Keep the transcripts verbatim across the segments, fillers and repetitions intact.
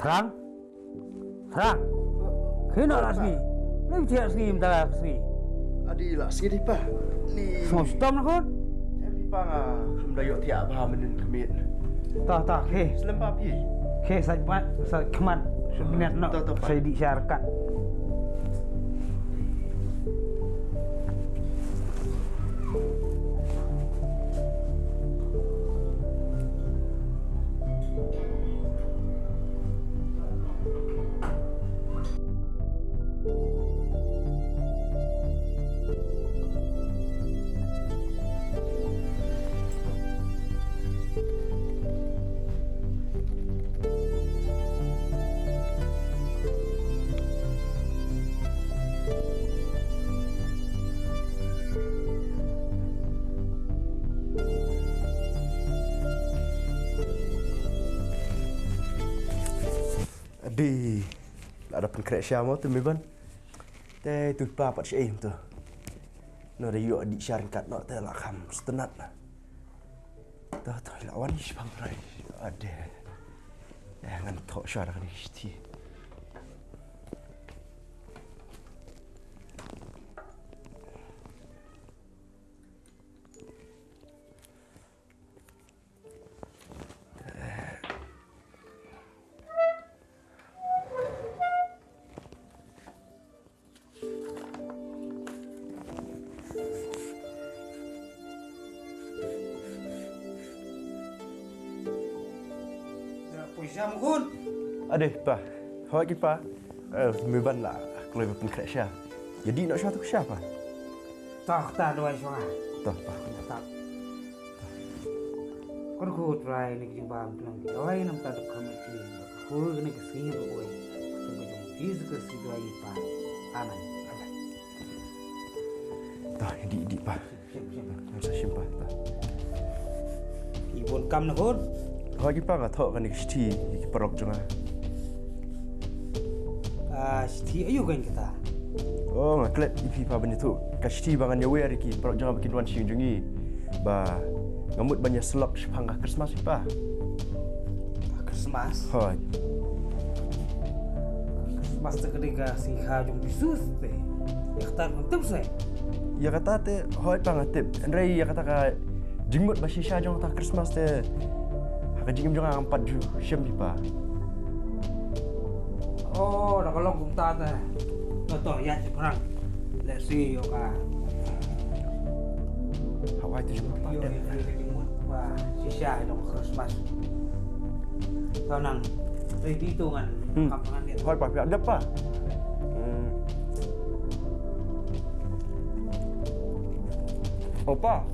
Rang? Rang? Kino la sngi? Lem tiak sngi, mynta la sngi. Adi la sngi di pa. Ni. Sngewstom na khun. Em di pa nga. Kham da ïoh tiak ba mynnin khmiet. Ta, ta, khe. Slem pa phi. Khe, sa khmat, sa khmat. Sa khmat, no. Ta, ta, pa. Sa di sharkat. Adi, la da pynkhreh sha mo te Meban. Te tu pa pat sha ei mo te. No da ïoh di sharkat no te la kham stunat na. To, to, la wan ni shipang rai. Ade. Eh, ngan thoh shuwa da kane ka shithi. Ade pa. Hoi ki pa. Eh, Meban la kloi ba pynkhreh sha. Ïa di noh sha tu sha pa. Toh, ta duwai sha. Toh pa. Toh. Kyrkhu Trai ne ki jingbam khnang ki dawai namar ka duk kham ki. Kyrkhu ne ki sngi ba wai. Kum ka jong Jisu Khrist ki dawai pa. Amen. Amen. Toh, di, di pa. Shim, shim. Ngam sa shim pa, toh. Ki bun kam na khun. Hoi ki pa nga thoh kane ka shithi ïa ki paralok jong nga. Ah, shithi aïu kane kata? Oh, nga klet ïa phi pa ban ïathuh ka shithi ba ngan ïawer ïa ki paralok jong nga ba kin wan sha ïing jong ngi. Ba nga mut ban ïasyllok shaphang ka Christmas phi pa. Ka Christmas? Hoi. Ka Christmas te ka dei ka sngi kha jong Jisu te. Ïa kata ngam tip seh. Ïa kata te hoi pa nga tip. Hynrei ïa kata ka jingmut ba shisha jong kata Christmas te ha ka jingim jong nga ngam pat ju shem phi pa. Oh, da ka long kumta te. To, to, ïa, shim rang. Let's see, ïoh ka. Hawaii tu jingmut pat. Ïoh, ïoh, ïoh, jingmut ba shisha jong Christmas. To nang ready tu ngan. Hmm. Kam ngan ïa. Hoi pa, phi ap dep pa. Hmm. Oh pa.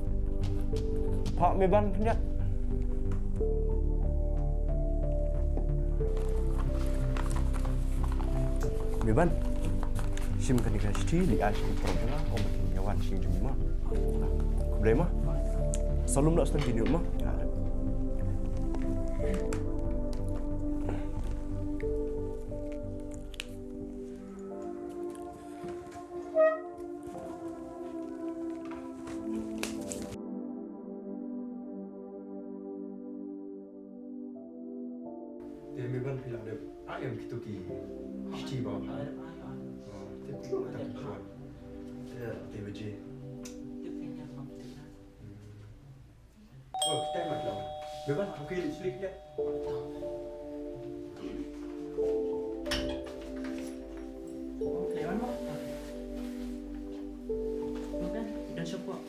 Phah Meban pynïaid. Meban. Shim kane ka shithi, leit ai sha ki paralok jong nga, ong ba kin ïa wan sha ïing jong ngi mo. Khublei mo. Sa lum noh shen jingïoh mo. Te Meban phi la dep ai em kito ki shithi ba nga phah? Oh, te phi la dep ai. Te, te baje. Te phi ïa phah te na. Hmm. Oh, kita mat lo. Meban, okay, slik ya. Okay, one more. Okay, dan support.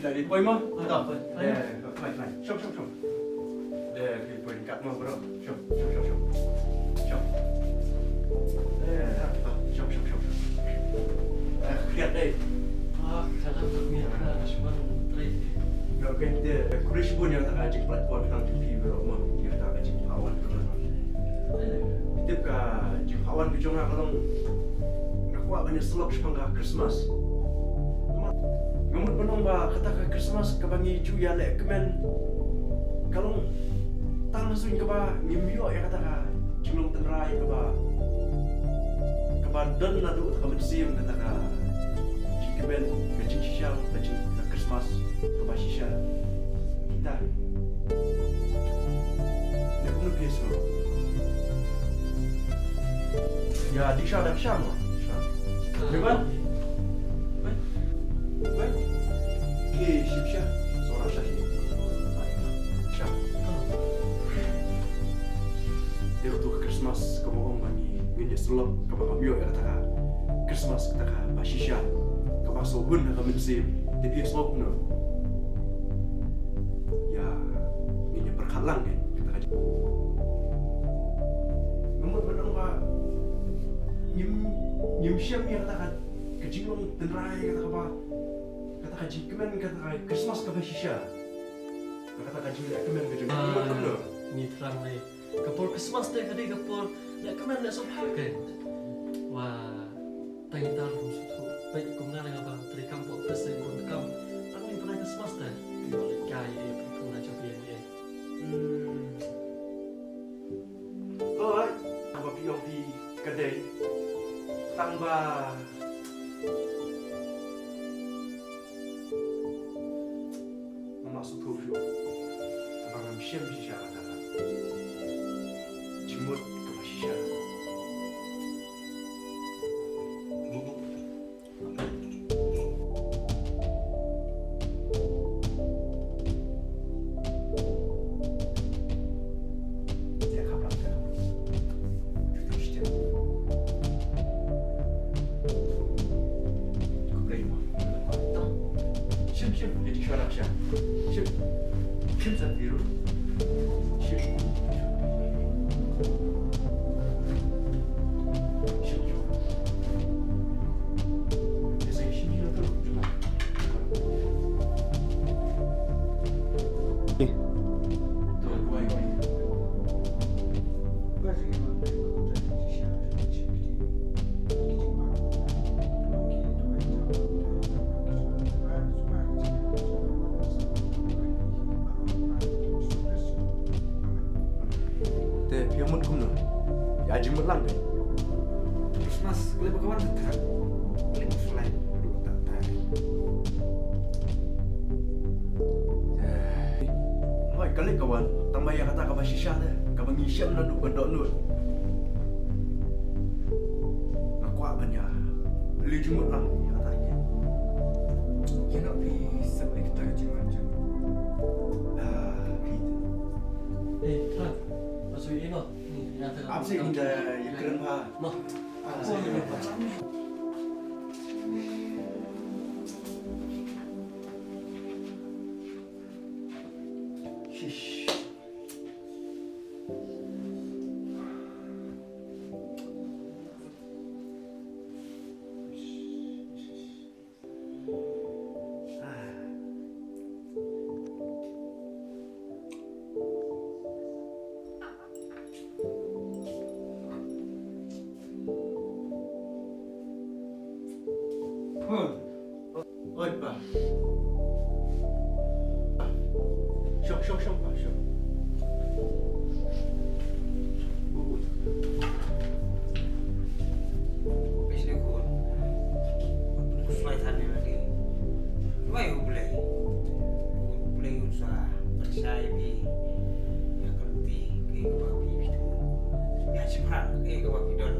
Jadi, poi mo? Ada, poi. Eh, poi, poi. Shop, shop, shop. Deh, phi poi kat mo, bro. Shop, shop, shop, shop. Shop. Eh, shop, shop, shop, shop. Eh, lihat deh. Ah, salah berniat lah, cuma try sih. Nga kynti, eh, khublei shibun ïa kata ka jingpyllait por kaba nang jong phi baroh mo, ïa kata ka jingphah wan ka jong nga. Tip ka jingphah wan ka jong nga ka long nga kwah ban ïasyllok shaphang ka Christmas. Nga mut ban ong ba kata ka Christmas kaba ngi ju ïaleh kmen ka long tang ha suiñ kaba ngim ïoh ïa kata ka jinglong tynrai kaba, kaba don naduh kata ka mynsiem, kata ka jingkmen, ka jingshisha, ka jing, ka Christmas kaba shisha. Kita. Ne kumno phi sngew? Ïa, dei sha dang sha mo. Sha. Dei ban? Ban? Ban? Ki shim sha. Sora sha shi. Sha. Te utu ka Christmas kaba ong ba ngi ngin ïa sylloh kaba ngam ïoh ïa kata ka Christmas kata kaba shisha kaba sngewhun ha ka mynsiem. Te phi sngew kumno? Ïa, ngin ïa pyrkhat lang ïa kata ka jing. Nga mut ban ong ba ngim, ngim shem ïa kata ka, ka jinglong tynrai kata kaba, kata ka jingkmen kata ka Christmas kaba shisha. Kata ka jingleh kmen ka jong ngi. Ngi thrang lei. Ka por Christmas te ka dei ka por leh kmen leh sngewbha kein. Wa, tang ita ruh sngewthuh. Peit kum nga nga ba trei kam por Christmas, kum kam. Tang ita Christmas te. Ïoh leit kai ïa kum nga jop ïa ïa. Hmm. Oi, tang ba phi ong phi ka dei. Tang ba Nga la sngewthuh shuh ba ngam shem shisha kata ka jingmut kaba shisha. Te phi ïa mut kumno? Ïa jingmut lang de. Christmas khlem ba ka wan ta. Khlem ba slai. Hoi, ka leit ka wan, tang ba ïa kata kaba shisha te, kaba ngi shem naduh ba dohnud. Nga kwah ban ïa leit jingmut lang ïa kata ïa. Ïa noh phi sep ïa kata ka jingwan jong. Ah, phi. Eh, Tran, masuk ïa noh. Ni, ïa kata. Ap sih, ïa kren ha. Noh. Ah, sih. Shish. Oi, pa. Shong, shong, shong, pa, shong. Phi sngewthuh khun. Khuslai than ïa lade. Wai U Blei. U Blei un sa pyrshah ïa phi. Ïa ka lynti kaei kaba phi, phi tu. Ïa shiphrang kaei kaba phi don.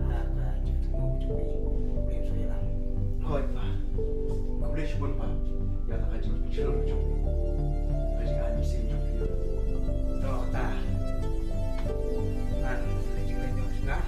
Ha ka jingthmu jong phi. U Blei un sa ïalam. Hooid pa. Khublei shibun pa. Ïa kata ka jingpynshlur jong phi. Ka jingai mynsiem jong phi. To ta. Ngan leit jingleit jong sngewbha.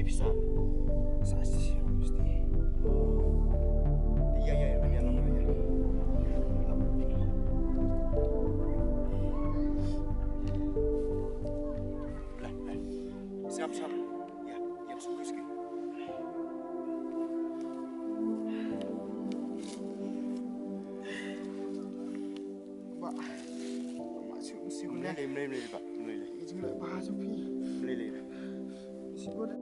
Sa, sa, sa, sa, mesti. Ya, ya, ya, ya, lama, ya. Lama. Lah, lah. Siap, siap. Ya, ya, sikit, sikit. Bah. Mak siu siu. Mlei lei, mlei lei, bah. Mlei lei. Ijing lei bah siu pi. Mlei lei. Siu lei.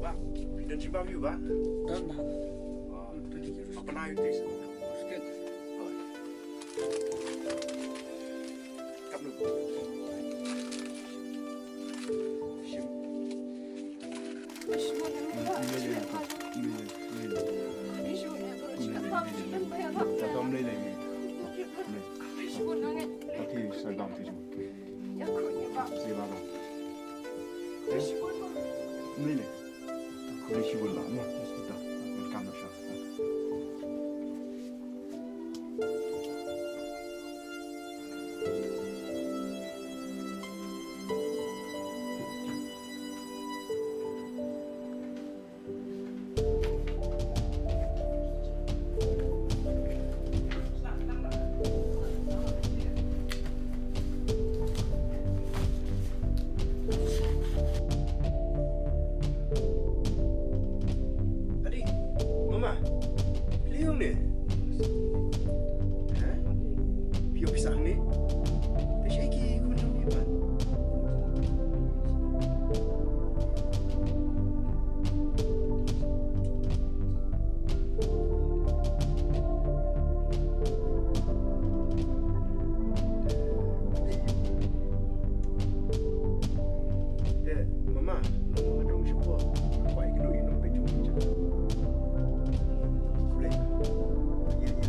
Bah, phi don shibam ïa u, bah? Don, bah. Oh. Apa na ïa u taste? It's good. Oh. Kap nu. Shim. Adi, mama, phi ïoh ne? Ha? Phi ïoh pisa ne? Te shaei ki khun jong phi pat? Eh, mama, mama dong shapoh. Kwah ïa kano ïa nong peit jong phi jaka. Khublei. Ïa, ïa.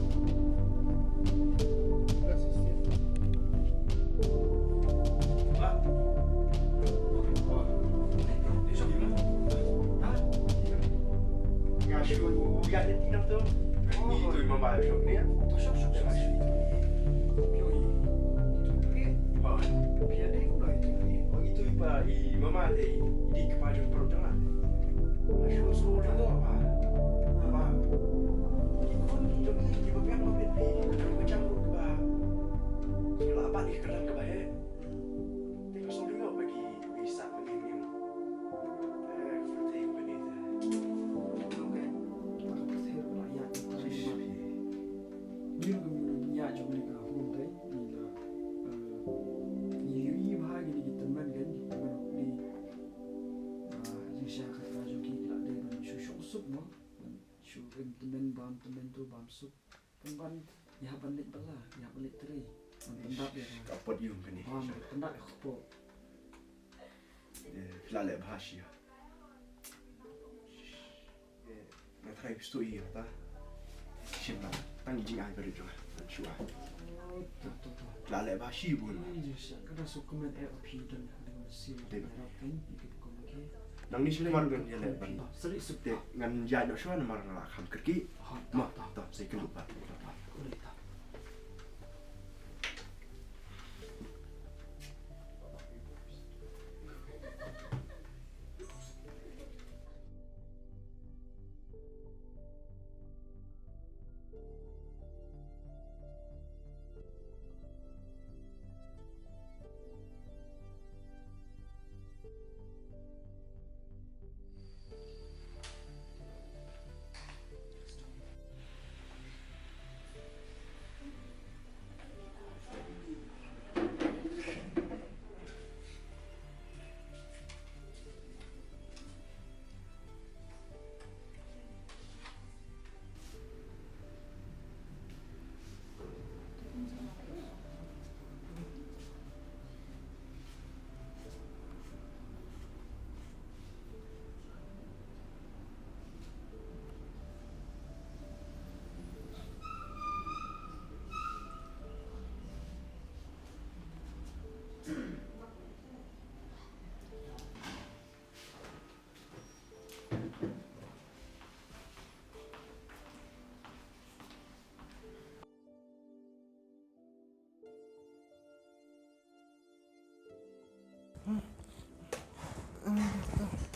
Shu im tymmen bam tymmen tu bam suk. Pynban ïa ban leit bylla, ïa ban leit trei. Ban pyndap ïa ka. Ka pot ïa kane. Ban pyndap ïa ka pot. Eh, phi la leh bha shi ïa. Nga tharai phi sngewthuh ïa kata. Shim lang tang ki jingai barit jong nga. Ngan shu ai. To, to, to. La leh ba shi bun. Ïa, sha, ka da suk kumne eh, phi don ha ding ba shi. Dei. Nang ni shi mar ngan ïa leh ban. Sari suk te ngan ïa noh shuwa namar nga la kham kyrkieh. Ha, to, to. To, sa ïakynduh pat. To, to.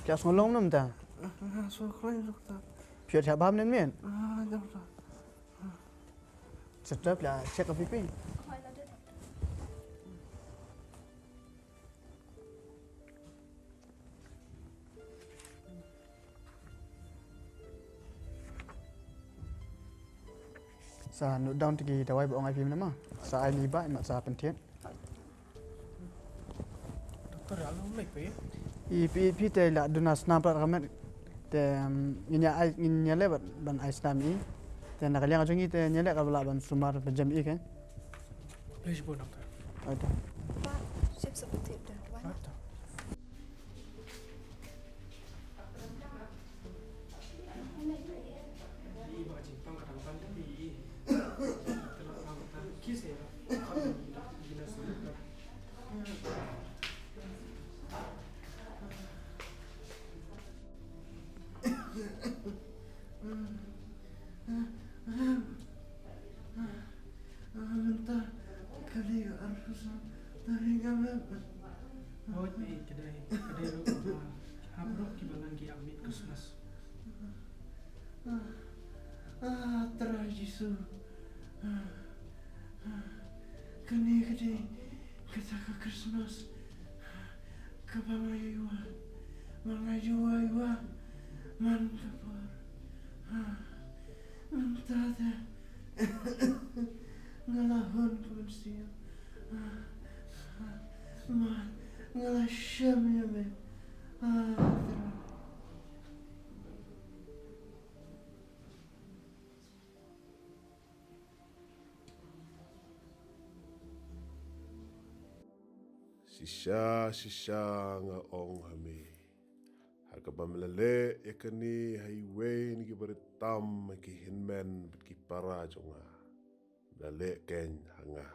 Phi ïa sngew lung ne em ta? Sngew khlaiñ doktor. Phi ïa shah bam ne em? Ah, doktor. Sa trep la check up ïa phi. Sa note down te ki dawai ba ong ai phi mynne ma. Sa ai ni ba, i mat sa pynthied. Doktor, alo, mei phi? I phi, i phi te la duna snam prat ka met. Te, um, ngin ïa ai, ngin ïa leh ban, ban ai snam i. Te na ka liang jong i te ngin ïa leh ka ba lah ban sumar ba jem i ke. Please go, doktor. Ai to. Pa, sip sa pynthied da. Ai to. Mynta ka dei ka arphew saw tarik ka bnai. Hooid, ka dei, ka dei ruh, hap ruh kiba nang ki ap miet Christmas. Ah, ah, Trai Jisu. Ah, ah, kane ka dei kata ka Christmas kaba nga ïa wan, ba nga ïa wan man ka por. Ah, mynta te nga la hun ka mynsiem. Ah, ah, man nga la shem ïa me. Ah, Trai. Shisha, shisha nga ong ha me, ha kaba me la leh ïa kane ha iwei na ki barit tam ha ki hynmen bad ki para jong nga, me la leh keiñ ha nga.